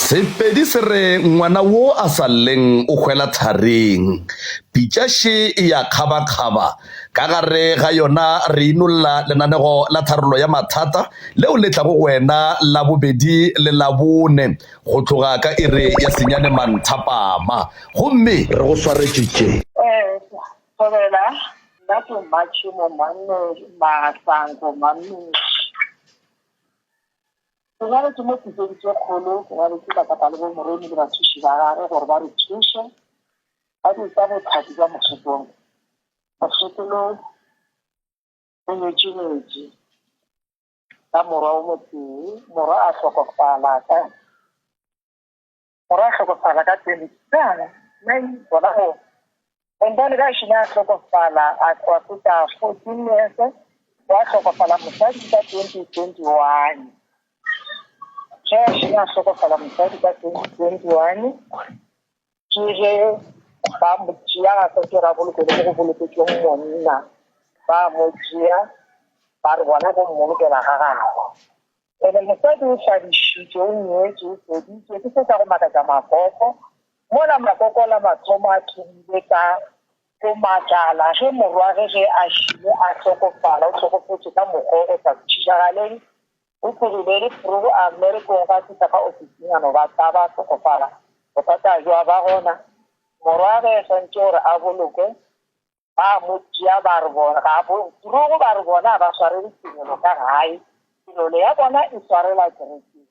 Sepedi se re ngwana wo a sa lleng o hwela tharing. Pitša še e ya kgabakgaba. Ka gare ga yona re inolla lenanego la tharollo ya mathata leo le tlago go wena Labobedi le Labone go tloga ka iri ya senyane manthapama. Gomme. Re go swaretše tše. Ee, thobela, nna ke Mmatšhemo Mahlanko Mammiši. Ke ngwaletše mo pitšong tše kgolo, ke ngwaletše Kakapa le bo Moremi le bathuši ba gagwe gore ba re thuše ba di tsa bohlatse bja mokgekolo. Mokgekolo o nyetše ngwetši ka morwa o motee, morwa a hlokofala ka Morwa a hlokofala ka 29 gona moo. And then ge a šele a hlokofala a tloa feta 14 years wa hlokofala mosadi ka 2021. Ge a šele a hlokofala mosadi ka 2021 ke ge ba mo tšea ga sa ke ra bolokele mo go boloketšweng monna ba mo tšea ba re bona go mmolokela ga gagwe. Ene mosadi o hlabišitšwe, o nyetšwe, o feditšwe, ke se sa go makatša makoko. Mola makoko la mathomo a thomile ka go makala ge morwage ge a šile a hlokofala, o hlokofetše ka mokgwa o sa kwešišagaleng, o tlogile le prugu a mmerekong ga fihla ka ofising a no ba taba a hlokofala. Bothata bja ba gona, morwage swantše gore a bolokwe Ba mo tšea ba re bona ga bo trogo ba re bona ba swarele tumelo ka gae, tumelo ya bona e swarela kerekeng.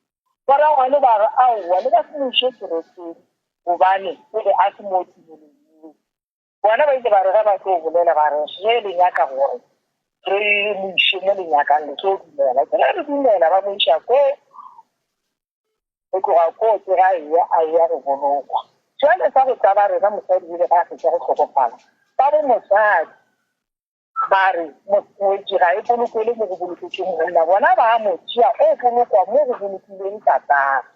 Borangwane ba re aowa le ka se mo iše kerekeng gobane o be a se mo tumelong yeo. Bona ba ile ba re ge ba tlo bolela ba re ge le nyaka gore re mo iše mo le nyakang le tlo dumela. Ke ge re dumela ba mo iša ko Go tloga koo ke ga eya a eya go bolokwa. Bjale sa go tlaba rena mosadi o ile ga a fetša go hlokofala, ba bo mosadi ba re ngwetši ga e bolokwele mo go boloketšweng monna, bona ba a mo tšea o bolokwa mo go bolokilweng tatagwe.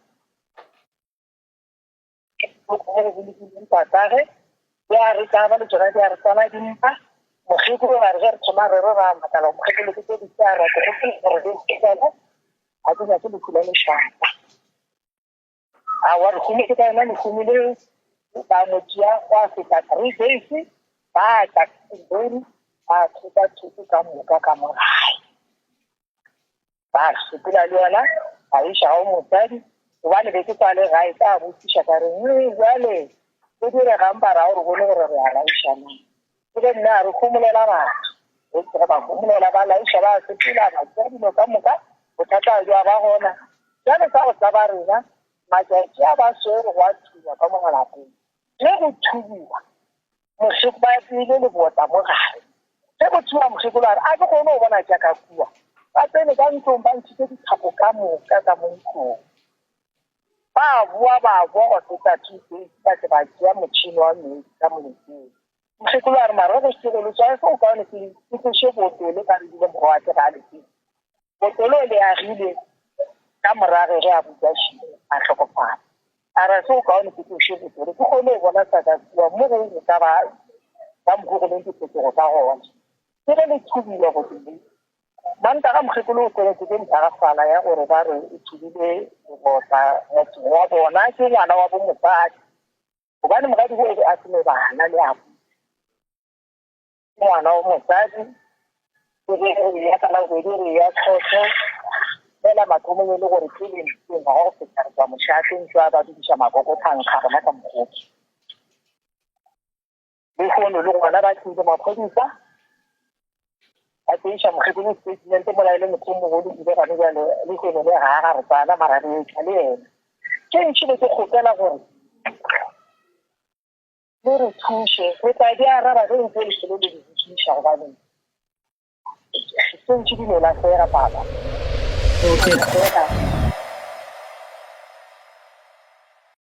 Mo go bolokilweng tatagwe, di a re tlaba le tšona di a re tswala dimpa. Mokgekolo ba re ge re thoma re re ra makala mokgekolo ke tse di tsa ra ke gopola gore di ga ke nyake lehu la lešata. Aowa re humile ka yona lehumo leo ba mo tšea gwa feta 3 days ba tla Siberi ba thopa thoto ka moka ka mo gae. Ba sepela le yona ba iša ga mosadi gobane be ke sa le gae ka botšiša ka re jale go diregang ba ra gore bone gore re a laiša na. Ke ge mme a re homolela batho. Ge ke re ba homolela ba laiša ba sepela ba tšea dilo ka moka bothata bja ba gona. Bjale sa go tšaba rena matšatši a ba swere gwa thuba ka mo lapeng. Ge go thubiwa mošeko ba tseile lebota mo gare. Ge go thuba mokgekolo a re a ke kgone go bona tša ka kua. Ba tsene ka ntlong ba ntšhitše dithapo ka moka ka mo ntlong. Ba boa ba boa go feta 2 days ba tle ba tšea motšhini wa metsi ka moleteng. Mokgekolo a re mara go segolo tša se o kaone ke ke tloše botolo ka re bile morwa wa ke ga a letile. Botolo le agile ka morage ge a butša šimo a hlokofala. A re se o kaone ke tloše botolo ke kgone go bona sa ka kua mo go go ka ba ka mokgo go leng diphetogo ka gona. Ke ge le thubile godimo. Mantaga mokgekolo o tsenetše ke ntagafala ya gore ba re o thubile lebota motseng wa bona ke ngwana wa bo mosadi. Gobane moradi o be a se ne bana le a ngwana wa mosadi ke ge re ya ka labobedi re ya tlhotlho fela mathomong e le gore pele ntweng ga go feta re tswa mošate ntse a ba dudiša makoko thankga gona ka mogopo lehono le gona ba tlile maphodisa ba tseiša mokgekolo statement mola e le motho o mogolo ebile gane bjale lehono le ga ga re tsana mara re etla le yena tše ntši be ke kgopela gore le re thuše re tla di araba ge ntse le selo le di botšiša gobane tše ntši di no lahlega papa. Okay.